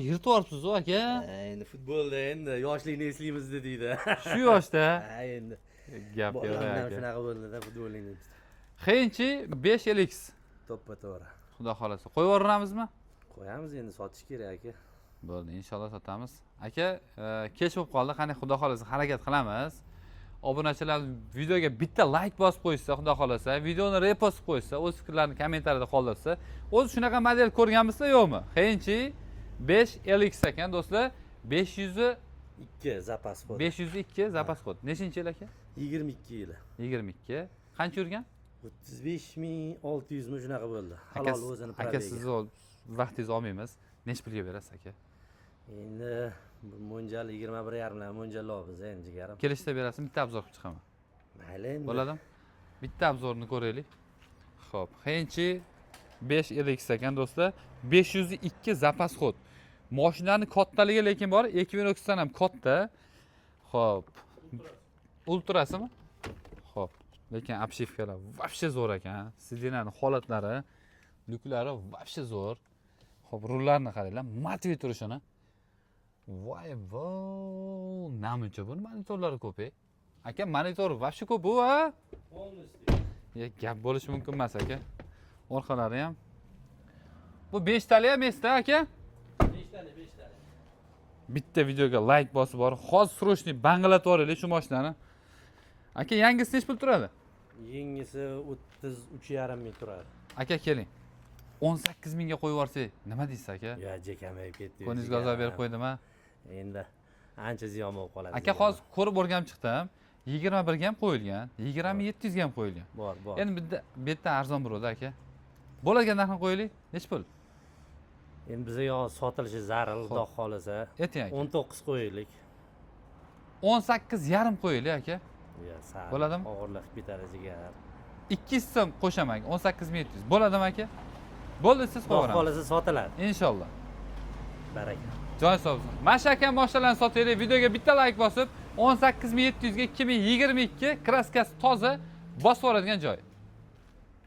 Yirtib yuboribsiz aka. Ha, endi futbolda endi yoshlikni eslaymiz deydi. Shu yoshda. Ha, endi Gap yo'q bolamdan aka. Shunaqa bo'ldida futbolingni. Hengchi 5 LX. To'ppa to'g'ri. Xudo xohlasa. Qo'yib yuboramizmi? Qo'yamiz endi, sotish kerak, aka. Bo'ldi, inshaalloh sotamiz. Aka, kech bo'lib qoldi. Qani, xudo xohlasa, harakat qilamiz. Obunachilar videoga bitta layk bosib qo'yishsa, xudo xohlasa, videoni repost qilib qo'yishsa, o'z fikrlarini kommentariyada qoldirsa, o'zi shunaqa model ko'rganmisizlar, yo'qmi? Hengchi 5 LX ekan, do'stlar, 500 2 запас ход. 502 запас ход. Nechinchi yil, aka? 22 yili. 22. Qancha yurgan? 35 600 mi, shunaqa bo'ldi. Aka, Halol o'zini aka, пробег i. sizni vaqtingizni olmaymiz. Nechi pulga berasiz, aka? Endi bu mo'ljal 21,5 bilan mo'ljallayapmiz endi, jigarim. Kelishda berasizmi? Bitta обзор qilib chiqaman. Mayli endi. Bo'ladimi? Bitta обзор ni ko'raylik. Xo'p, Hengchi 5 LX ekan, do'stlar. 502 запас ход. Mashinani kattaligi lekin bor, Equinoxdan ham katta. Xo'p. Ultrasimi? Xo'p. Lekin обшивка lar вообще zo'r ekan. Сиденья ni holatlari, lyuklari вообще zo'r. Xo'p, rullarni qaranglar, матовый turishini. Voy vo, namuncha buni monitorlari ko'p, ey. Aka, monitor вообще ko'p bu, a? Полностью. Ya, gap bo'lishi mumkin emas, aka. Orqalari ham. Bu 5 tali ham esda, aka. 5 tali, 5 tali. Bitta videoga layk bosib borib, hozir срочный banglatib yuboraylik shu mashinani. Aka, yangisi nechi pul turadi? Yengisi 33,5 ming turadi. Aka, keling. 18 mingga qo'yib yuborsak, nima deysiz, aka? Yo, je, kamayib ketdi. Ko'nglingizni ozor berib qo'ydim, a? Endi ancha ziyon bo'lib qoladi. Aka, hozir ko'rib o'rganib chiqdim. 21 ga ham qo'yilgan, 20 700 ga ham qo'yilgan. Bor, bor. Endi bitta bu yerdan arzon bo'ladi, aka. Bo'ladigan narxini qo'yaylik. Nechi pul? Endi bizga hozir sotilishi zarur, xudo xohlasa. Ayting, aka. 19 qo'yaylik. 18,5 qo'yaylik, aka. Yo, sal Bo'ladimi? og'irlashib ketadi, jigar. 200 so'm qo'shaman, 18 700. Bo'ladimi, aka? Bo'ldi, siz Xudo qo'yaveramiz. Xohlasa sotiladi. Inshaalloh. Baraka. Jon sog' bo'lsin. Mana shu akam mashinalarni sotaylik. Videoga bitta layk bosib, 18 700 ga 2022 краска si toza bosib yuboradigan joy.